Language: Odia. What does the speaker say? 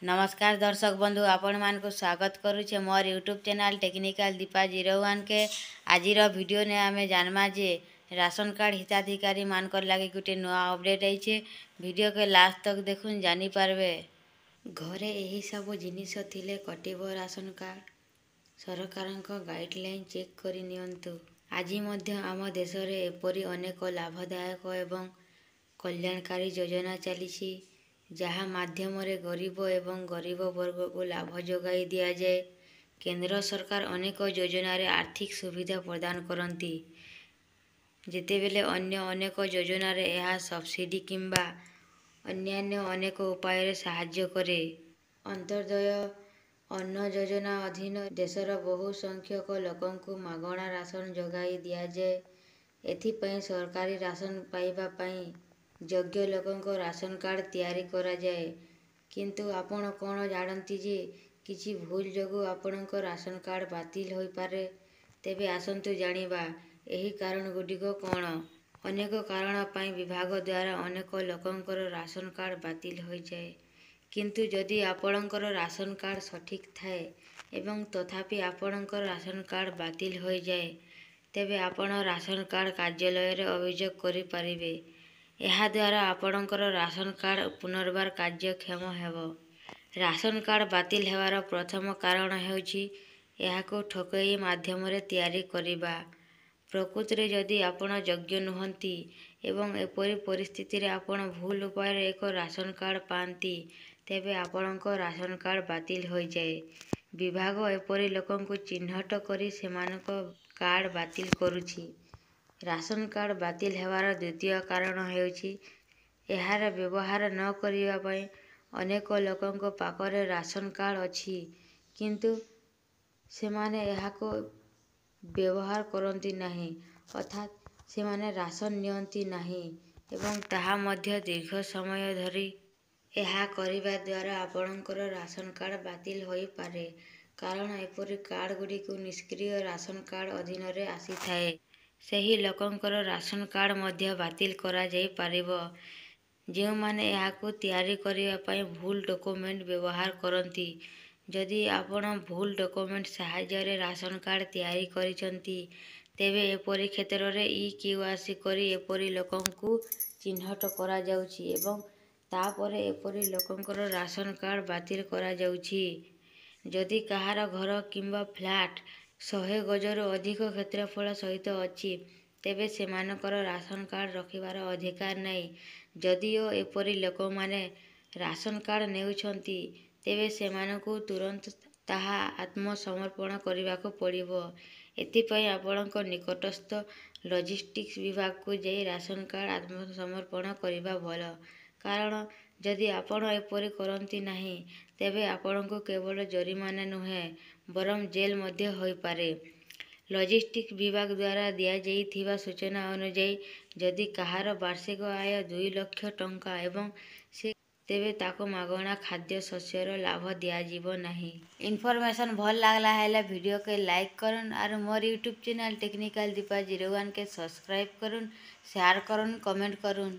ନମସ୍କାର ଦର୍ଶକ ବନ୍ଧୁ, ଆପଣମାନଙ୍କୁ ସ୍ୱାଗତ କରୁଛେ ମୋର ୟୁଟ୍ୟୁବ୍ ଚ୍ୟାନେଲ୍ ଟେକ୍ନିକାଲ୍ ଦୀପା 01 କେ। ଆଜିର ଭିଡ଼ିଓନେ ଆମେ ଜାନମା ଯେ ରାସନ କାର୍ଡ଼ ହିତାଧିକାରୀ ମାନଙ୍କର ଲାଗି ଗୋଟେ ନୂଆ ଅପଡେଟ୍ ଆଇଛେ। ଭିଡ଼ିଓକେ ଲାଷ୍ଟ ତକ୍ ଦେଖୁନ୍, ଜାନିପାରବେ। ଘରେ ଏହି ସବୁ ଜିନିଷ ଥିଲେ କଟିବ ରାସନ କାର୍ଡ଼, ସରକାରଙ୍କ ଗାଇଡ଼ଲାଇନ୍ ଚେକ୍ କରି ନିଅନ୍ତୁ। ଆଜି ମଧ୍ୟ ଆମ ଦେଶରେ ଏପରି ଅନେକ ଲାଭଦାୟକ ଏବଂ କଲ୍ୟାଣକାରୀ ଯୋଜନା ଚାଲିଛି, ଯାହା ମାଧ୍ୟମରେ ଗରିବ ଏବଂ ଗରିବ ବର୍ଗକୁ ଲାଭ ଯୋଗାଇ ଦିଆଯାଏ। କେନ୍ଦ୍ର ସରକାର ଅନେକ ଯୋଜନାରେ ଆର୍ଥିକ ସୁବିଧା ପ୍ରଦାନ କରନ୍ତି, ଯେତେବେଳେ ଅନ୍ୟ ଅନେକ ଯୋଜନାରେ ଏହା ସବସିଡି କିମ୍ବା ଅନ୍ୟାନ୍ୟ ଅନେକ ଉପାୟରେ ସାହାଯ୍ୟ କରେ। ଅନ୍ତ୍ୟୋଦୟ ଅନ୍ନ ଯୋଜନା ଅଧୀନରେ ଦେଶର ବହୁ ସଂଖ୍ୟକ ଲୋକଙ୍କୁ ମାଗଣା ରାସନ ଯୋଗାଇ ଦିଆଯାଏ। ଏଥିପାଇଁ ସରକାରୀ ରାସନ ପାଇବା ପାଇଁ ଯୋଗ୍ୟ ଲୋକଙ୍କ ରାସନ କାର୍ଡ଼ ତିଆରି କରାଯାଏ। କିନ୍ତୁ ଆପଣ କ'ଣ ଜାଣନ୍ତି ଯେ କିଛି ଭୁଲ ଯୋଗୁଁ ଆପଣଙ୍କ ରାସନ କାର୍ଡ଼ ବାତିଲ ହୋଇପାରେ? ତେବେ ଆସନ୍ତୁ ଜାଣିବା ଏହି କାରଣଗୁଡ଼ିକ କ'ଣ? ଅନେକ କାରଣ ପାଇଁ ବିଭାଗ ଦ୍ୱାରା ଅନେକ ଲୋକଙ୍କର ରାସନ କାର୍ଡ଼ ବାତିଲ ହୋଇଯାଏ। କିନ୍ତୁ ଯଦି ଆପଣଙ୍କର ରାସନ କାର୍ଡ଼ ସଠିକ୍ ଥାଏ ଏବଂ ତଥାପି ଆପଣଙ୍କର ରାସନ କାର୍ଡ଼ ବାତିଲ ହୋଇଯାଏ, ତେବେ ଆପଣ ରାସନ କାର୍ଡ଼ କାର୍ଯ୍ୟାଳୟରେ ଅଭିଯୋଗ କରିପାରିବେ। ଏହା ଦ୍ୱାରା ଆପଣଙ୍କର ରାସନ କାର୍ଡ଼ ପୁନର୍ବାର କାର୍ଯ୍ୟକ୍ଷମ ହେବ। ରାସନ କାର୍ଡ଼ ବାତିଲ ହେବାର ପ୍ରଥମ କାରଣ ହେଉଛି ଏହାକୁ ଠକେଇ ମାଧ୍ୟମରେ ତିଆରି କରିବା। ପ୍ରକୃତରେ ଯଦି ଆପଣ ଯୋଗ୍ୟ ନୁହଁନ୍ତି ଏବଂ ଏପରି ପରିସ୍ଥିତିରେ ଆପଣ ଭୁଲ ଉପାୟରେ ଏକ ରାସନ କାର୍ଡ଼ ପାଆନ୍ତି, ତେବେ ଆପଣଙ୍କ ରାସନ କାର୍ଡ଼ ବାତିଲ ହୋଇଯାଏ। ବିଭାଗ ଏପରି ଲୋକଙ୍କୁ ଚିହ୍ନଟ କରି ସେମାନଙ୍କ କାର୍ଡ଼ ବାତିଲ କରୁଛି। ରାସନ କାର୍ଡ଼ ବାତିଲ ହେବାର ଦ୍ୱିତୀୟ କାରଣ ହେଉଛି ଏହାର ବ୍ୟବହାର ନ କରିବା ପାଇଁ। ଅନେକ ଲୋକଙ୍କ ପାଖରେ ରାସନ କାର୍ଡ଼ ଅଛି, କିନ୍ତୁ ସେମାନେ ଏହାକୁ ବ୍ୟବହାର କରନ୍ତି ନାହିଁ, ଅର୍ଥାତ୍ ସେମାନେ ରାସନ ନିଅନ୍ତି ନାହିଁ ଏବଂ ତାହା ମଧ୍ୟ ଦୀର୍ଘ ସମୟ ଧରି। ଏହା କରିବା ଦ୍ୱାରା ଆପଣଙ୍କର ରାସନ କାର୍ଡ଼ ବାତିଲ ହୋଇପାରେ, କାରଣ ଏପରି କାର୍ଡ଼ଗୁଡ଼ିକୁ ନିଷ୍କ୍ରିୟ ରାସନ କାର୍ଡ଼ ଅଧୀନରେ ଆସିଥାଏ। ସେହି ଲୋକଙ୍କର ରାସନ କାର୍ଡ଼ ମଧ୍ୟ ବାତିଲ କରାଯାଇପାରିବ, ଯେଉଁମାନେ ଏହାକୁ ତିଆରି କରିବା ପାଇଁ ଭୁଲ ଡକ୍ୟୁମେଣ୍ଟ ବ୍ୟବହାର କରନ୍ତି। ଯଦି ଆପଣ ଭୁଲ ଡକ୍ୟୁମେଣ୍ଟ ସାହାଯ୍ୟରେ ରାସନ କାର୍ଡ଼ ତିଆରି କରିଛନ୍ତି, ତେବେ ଏପରି କ୍ଷେତ୍ରରେ ଇ-କେୱାଇସି କରି ଏପରି ଲୋକଙ୍କୁ ଚିହ୍ନଟ କରାଯାଉଛି ଏବଂ ତା'ପରେ ଏପରି ଲୋକଙ୍କର ରାସନ କାର୍ଡ଼ ବାତିଲ କରାଯାଉଛି। ଯଦି କାହାର ଘର କିମ୍ବା ଫ୍ଲାଟ୍ 100 ଗଜରୁ ଅଧିକ କ୍ଷେତ୍ରଫଳ ସହିତ ଅଛି, ତେବେ ସେମାନଙ୍କର ରାସନ କାର୍ଡ଼ ରଖିବାର ଅଧିକାର ନାହିଁ। ଯଦିଓ ଏପରି ଲୋକମାନେ ରାସନ କାର୍ଡ଼ ନେଉଛନ୍ତି, ତେବେ ସେମାନଙ୍କୁ ତୁରନ୍ତ ତାହା ଆତ୍ମସମର୍ପଣ କରିବାକୁ ପଡ଼ିବ। ଏଥିପାଇଁ ଆପଣଙ୍କ ନିକଟସ୍ଥ ଲଜିଷ୍ଟିକ୍ସ ବିଭାଗକୁ ଯାଇ ରାସନ କାର୍ଡ଼ ଆତ୍ମସମର୍ପଣ କରିବା ଭଲ, କାରଣ ଯଦି ଆପଣ ଏପରି କରନ୍ତି ନାହିଁ, ତେବେ ଆପଣଙ୍କୁ କେବଳ ଜରିମାନା ନୁହେଁ ବରଂ ଜେଲ ମଧ୍ୟ ହୋଇପାରେ। ଲଜିଷ୍ଟିକ୍ସ ବିଭାଗ ଦ୍ୱାରା ଦିଆଯାଇଥିବା ସୂଚନା ଅନୁଯାୟୀ, ଯଦି କାହାର ବାର୍ଷିକ ଆୟ 2 ଲକ୍ଷ ଟଙ୍କା ଏବଂ ସେ, ତେବେ ତାକୁ ମାଗଣା ଖାଦ୍ୟଶସ୍ୟର ଲାଭ ଦିଆଯିବ ନାହିଁ। ଇନଫରମେସନ୍ ଭଲ୍ ଲାଗଲା ହେଲେ ଭିଡ଼ିଓକେ ଲାଇକ୍ କରୁନ୍ ଆରୁ ମୋର ୟୁଟ୍ୟୁବ୍ ଚ୍ୟାନେଲ୍ ଟେକ୍ନିକାଲ୍ ଦୀପା 01 କେ ସବସ୍କ୍ରାଇବ୍ କରୁନ୍, ସେୟାର କରୁନ୍, କମେଣ୍ଟ କରୁନ୍।